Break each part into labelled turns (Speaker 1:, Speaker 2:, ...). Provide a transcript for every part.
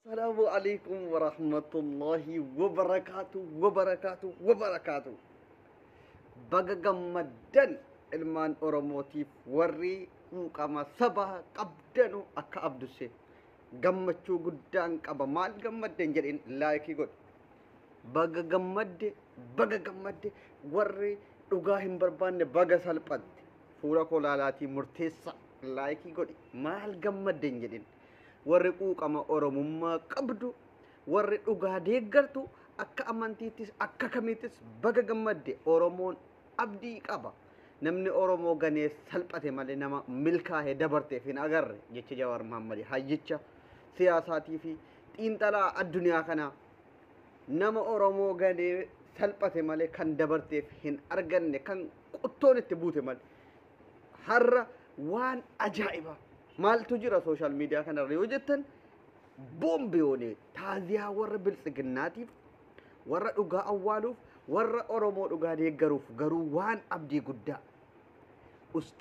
Speaker 1: Assalaamu alaikum warahmatullahi wabarakaatu wabarakaatu wabarakaatu. Baga gammaddan ilmaan Oromootiif warri quuqama sabaa qabdanu akka Abdusee gammachuu guddaan qaba. Maal gammaddan jedheen laayikii godhe. Baga gammadde, baga gammadde. Warri dhugaa hin barbaanne baga salphatte. Fuula koo laalaatii murteessa, laayikii godhe. Maal gammaddan jedheen. Warri quuqama Oromummaa qabdu, warri dhugaa deeggartu, akka amantiittis akka kamiittis baga gammadde. Oromoon abdii qaba. Namni Oromoo ganee salphate malee nama milkaa'ee dabarteef hin agarre jecha Jawaar Mohammad, hayyicha siyaasaatii fi xiinxalaa addunyaa kanaa. Nama Oromoo ganee salphate malee kan dabarteef hin arganne, kan qottoon itti buute malee. Har'a waan ajaa'ibaa maaltu jira sooshaal miidiyaa kanarra yoo jettan, boombiyoonee taaziyaa warra biltsiginnaatiif, warra dhugaa awwaaluuf, warra Oromoo dhugaa deeggaruuf garuu waan abdii guddaa.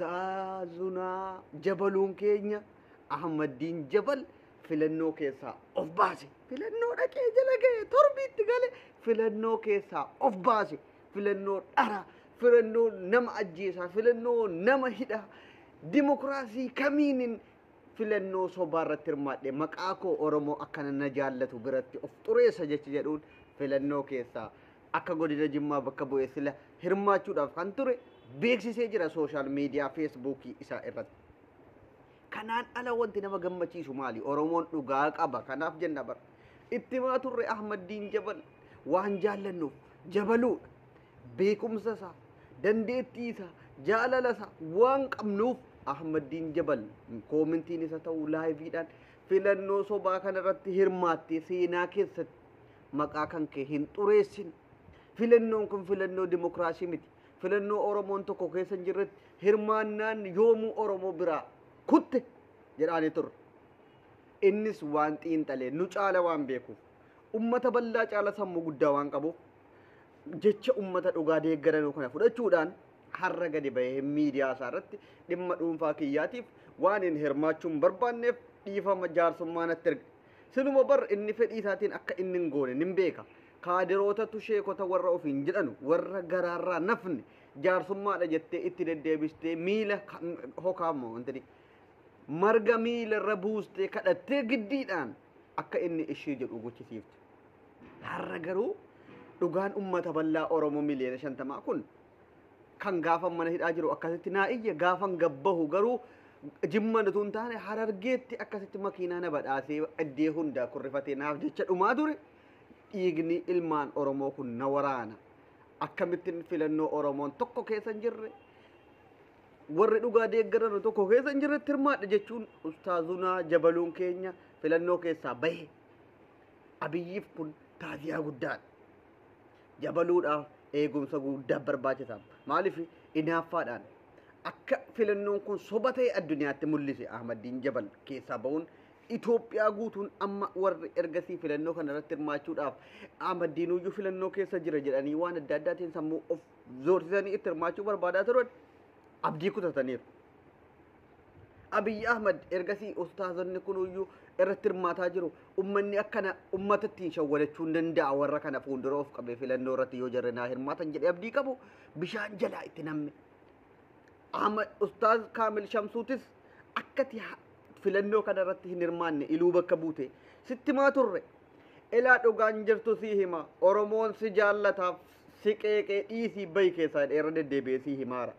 Speaker 1: Ustaazunaa jabaluun keenya Ahmaddiin Jabal filannoo keessaa of baase. Filannoo dhaqee jala ga'e, torbiitti gale, filannoo keessaa of baase. Filannoo dhara, filannoo nama ajjeesaa, filannoo nama hidhaa, dimokiraasii kamiinin filannoo sobaa irratti hirmaadhe maqaa koo Oromoo akkana na jaallatu biratti of xureessa jechi jedhuun filannoo keessaa akka godina Jimmaa bakka bu'ee sila hirmaachuudhaaf kan ture beeksisee jira sooshaal miidiyaa Feesbuukii isaa irratti. Kanaan ala wanti nama gammachiisu maali? Oromoon dhugaa qaba. Kanaaf jenna bara. Itti himaa turre Ahmaddiin Jabal waan jaallannuuf jabaluudha. Beekumsa isaa, dandeettii isaa, jaalala isaa waan qabnuuf Ahmaddiin Jabal koomintiin isa ta'u laayiviidhaan filannoo sobaa kanarratti hirmaattee seenaa keessatti maqaa kan kee hin xureessin. Filannoon kun filannoo dimokiraasii miti. Filannoo Oromoon tokko keessa hin jirretti hirmaannaan yoomuu Oromoo biraa kutte jedhaanii turre. Innis waan xiinxalee nu caala waan beekuuf, ummata bal'aa caala sammuu guddaa waan qabuuf, jecha ummata dhugaa deeggaranuu kana fudhachuudhaan har'a gadi bahee miidiyaa isaa irratti dhimma dhuunfaa kiyyaatiif waan hin hirmaachuu hin barbaanneef dhiifama jaarsummaa natti erge. Sinuma bar inni fedhii isaatiin akka inni hin goone nin beeka. Kaadirootatu sheekota warra ofiin jedhanu warra garaarraa nafne jaarsummaadha jettee itti deddeebistee miila hokaammoo wanti marga miila irra buustee kadhattee giddiidhaan akka inni ishii jedhu gochisiifte. Har'a garuu dhugaan ummata bal'aa Oromoo miliyoona 50 kun kan gaafa mana hidhaa jiru akkasitti naa iyye, gaafan gabbahu garuu Jimma utuu hin taane Harargeetti akkasitti makiinaa na badhaasee iddee hundaa kurrifatee naaf jecha dhumaa ture. Dhiigni ilmaan Oromoo kun na waraana. Akkamittiin filannoo Oromoon tokko keessa hin jirre, warri dhugaa deeggaran tokko keessa hin jirretti hirmaadha jechuun ustaazunaa jabaluun keenya filannoo keessaa bahe. Abiyyiif kun taaziyaa guddaadha. Jabaluudhaaf eegumsa guddaa barbaachisa. Maaliif inaaffaadhaan akka filannoon kun soba ta'e addunyaatti mul'ise Ahmaddiin Jabal keessaa bahuun Itoophiyaa guutuun amma warri ergasii filannoo kana irratti hirmaachuudhaaf Ahmaddiin iyyuu filannoo keessa jira jedhanii waan adda addaatiin sammuu of zoorsisanii itti hirmaachuu barbaadaa turan abdii kutataniiru. Abiyyi Ahmad ergasii ustaazonni kun iyyuu irratti hirmaataa jiru. Ummanni akkana ummata ittiin shawwadachuu hin danda'a, warra kana fuuldura of qabee filannoo irratti yoo jarri naa hirmaatan jedhee abdii qabu bishaan jalaa itti namme. Ahmad Ustaaz Kaamil Shamsuutis akkati filannoo kana irratti hin hirmaanne iluu bakka buute sitti maa turre. Ilaa, dhugaan jirtu sii hima, Oromoon si jaallataaf si qeeqee dhiisii bahi keessaa irra deddeebi'ee sii himaara.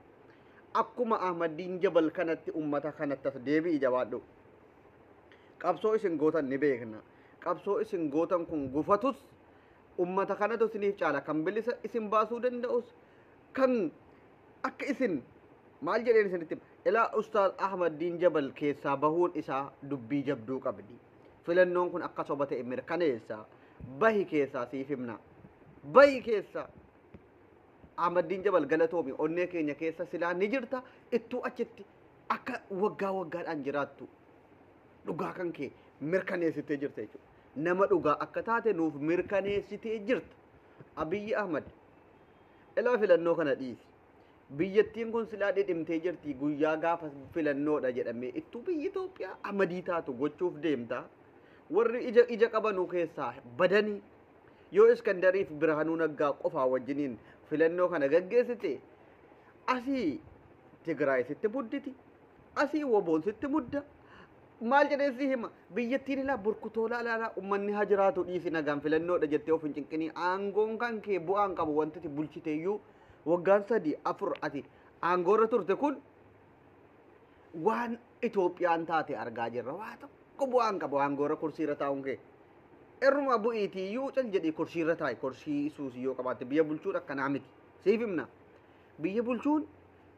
Speaker 1: Akkuma Ahmaddiin Jabal kanatti ummata kanatti as deebi'i, jabaadhu. Qabsoo isin gootan ni beekna. Qabsoo isin gootan kun gufatus ummata kanatu isiniif caala kan bilisa isin baasuu danda'us kan akka isin maal jedheen isinitti hima. Ilaa, Ustaaz Ahmaddiin Jabal keessaa bahuun isaa dubbii jabduu qabdi. Filannoon kun akka soba ta'e mirkaneessa. Bahi keessaa siif himna. Bahi keessaa. Ahmaddiin Jabal, galatoomi, onnee keenya keessa silaa ni jirta, ittuu achitti akka waggaa waggaadhaan jiraattu dhugaa kan kee mirkaneessitee jirta jechuudha. Nama dhugaa akka taate nuuf mirkaneessitee jirta. Abiyyi Ahmad, ilaa, filannoo kana dhiisi. Biyyattiin kun silaa dhidhimtee jirti. Guyyaa gaafa filannoodha jedhamee ittuu biyyi Itoophiyaa amadii taatu gochuuf deemta. Warri ija qabanuu keessaa badanii yoo Iskandariif Birhaanuu Naggaa qofaa wajjiniin filannoo kana gaggeessite, asii Tigraay sitti mudditi, asii Woboon sitti mudda. Maal jedhee si hima? Biyyattiin ilaa burkutoolaa ilaalaa, uummanni haa jiraatu, dhiisi, nagaan filannoodha jettee of hin cinqinii. Aangoon kan kee bu'aan qabu. Wanti ati bulchiteeyyuu waggaan 3 4 ati aangoorra turte kun waan Itoophiyaan taate argaa jirra. Waa tokko bu'aan qabu aangoorra kursiirra taa'uun kee. Irruma bu'iitii iyyuu cal jedhii kursiirra taa'i. Kursii suusii yoo qabaatte biyya bulchuun akkanaa miti. Siif himna. Biyya bulchuun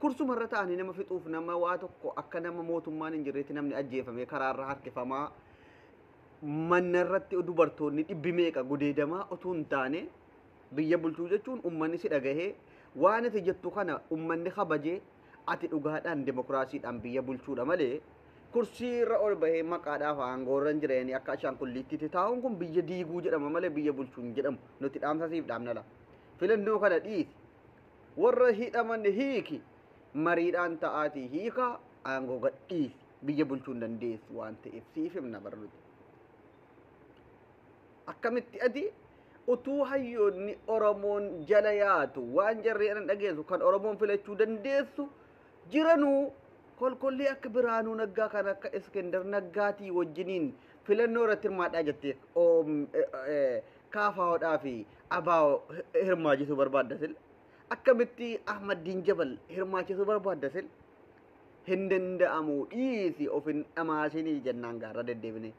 Speaker 1: kursumarra ta'anii nama fixuuf, nama waa tokko akka nama mootummaan hin jirreetti namni ajjeefamee karaarra harkifamaa, manna irratti dubartoonni dhibbi meeqa gudeedamaa utuu hin taane, biyya bulchuu jechuun ummanni si dhagahee, waan ati jettu kana ummanni kabajee, ati dhugaadhaan demokiraasiidhaan biyya bulchuudha malee, kursii irra ol bahee maqaadhaaf aangoorra hin jireeni akka ashaangulliitti taa'uun kun biyya diiguu jedhama malee biyya bulchuu hin jedhamu. Nuti dhaamsa siif dhaamnala. Filannoo kana dhiisi. Warra hidhaman hiiki. Mariidhaan ta'aatii hiikaa, aangoo gadhiisi. Biyya bulchuu hin dandeessu waan ta'eef siif himna bara nuti. Akkamitti ati utuu hayyoonni Oromoon jala yaatu, waan jarri dhageessu kan Oromoon filachuu dandeessu jiranuu, kolkollee akka Biraanuu Naggaa kan akka Iskender Naggaatii wajjiniin filannoo irratti hirmaadhaa jettee kaafaa'oodhaa fi abaa'oo hirmaachisuu barbaadda sil? Akkamitti Ahmaddiin Jabal hirmaachisuu barbaadda sil? Hin danda'amu, dhiisi, of hin dhamaasinii jennaan gaarra deddeebine.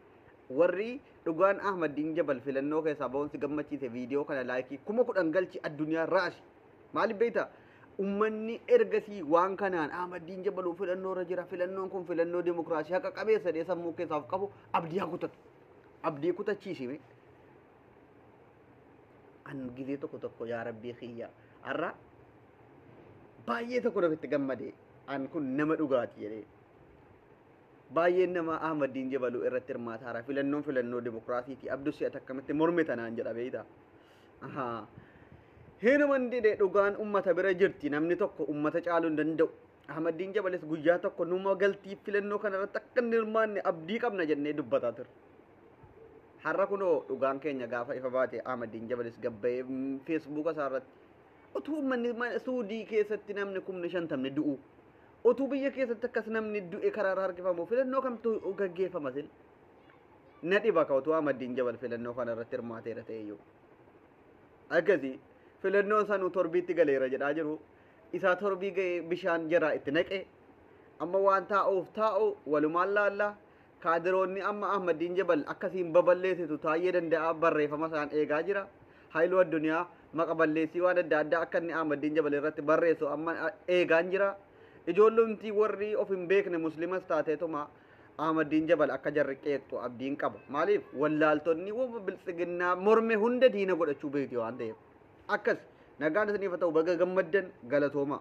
Speaker 1: Warri dhugaan Ahmaddiin Jabal filannoo keessaa ba'uun si gammachiise, viidiyoo kana like 10,000 galchi, addunyaa raasi. Maaliif beektaa? Ummanni ergasii waan kanaan Ahmaddiin Jabaluu filannoo irra jira, filannoon kun filannoo dimokiraasii haqa qabeessa dhee sammuu keessaaf qabu abdii haa kutatu. Abdii kutachiisime. An gizee tokko tokko, yaa Rabbii kiyya, har'a baay'ee tokko ofitti gammade, an kun nama dhugaati jedhee. Baay'een nama Ahmaddiin Jabaluu irratti hirmaataara. Filannoon filannoo dimokiraasiiti. Abduu si'at akkamitti morme tanaan jedha beektaa? Ahaa. Hinuman dide, dhugaan ummata bira jirti. Namni tokko ummata caaluu hin danda'u. Ahmaddiin Jabalis guyyaa tokko numa galtii filannoo kana irratti akka hin hirmaanne abdii qabna jennee dubbataa ture. Har'a kunoo dhugaan keenya gaafa ifa baate, Ahmaddiin Jabalis gabbayee Feesbuuka isaa irratti utuu uummanni Suudii keessatti namni 50,000 du'u, utuu biyya keessatti akkas namni du'e karaarra harkifamu, filannoo kamtu gaggeeffama sil? Na dhiba ka utuu Ahmaddiin Jabal filannoo kana irratti hirmaateera ta'eyyuu. Akkasii filannoon sanuu torbiitti galeera jedhaa jiru. Isaa torbii ga'ee bishaan jaraa itti naqe. Amma waan taa'uuf taa'u walumaan laalla. Kaadiroonni amma Ahmaddiin Jabal akkasiin baballeessitu taa'ee danda'a barreeffama isaan eegaa jira. Haayiluu Addunyaa maqa balleessii waan adda addaa akka inni Ahmaddiin Jabal irratti barreessu amma eegaan jira. Ijoollumti warri of hin beekne muslimas taateetuma Ahmaddiin Jabal akka jarri qeeqxu abdiin qaba. Maaliif? Wallaaltonni wama biltsiginnaa morme hunda diina godhachuu beekti waan ta'eef. Akkas nagaan isiniif haa ta'u, baga gammaddan, galatooma.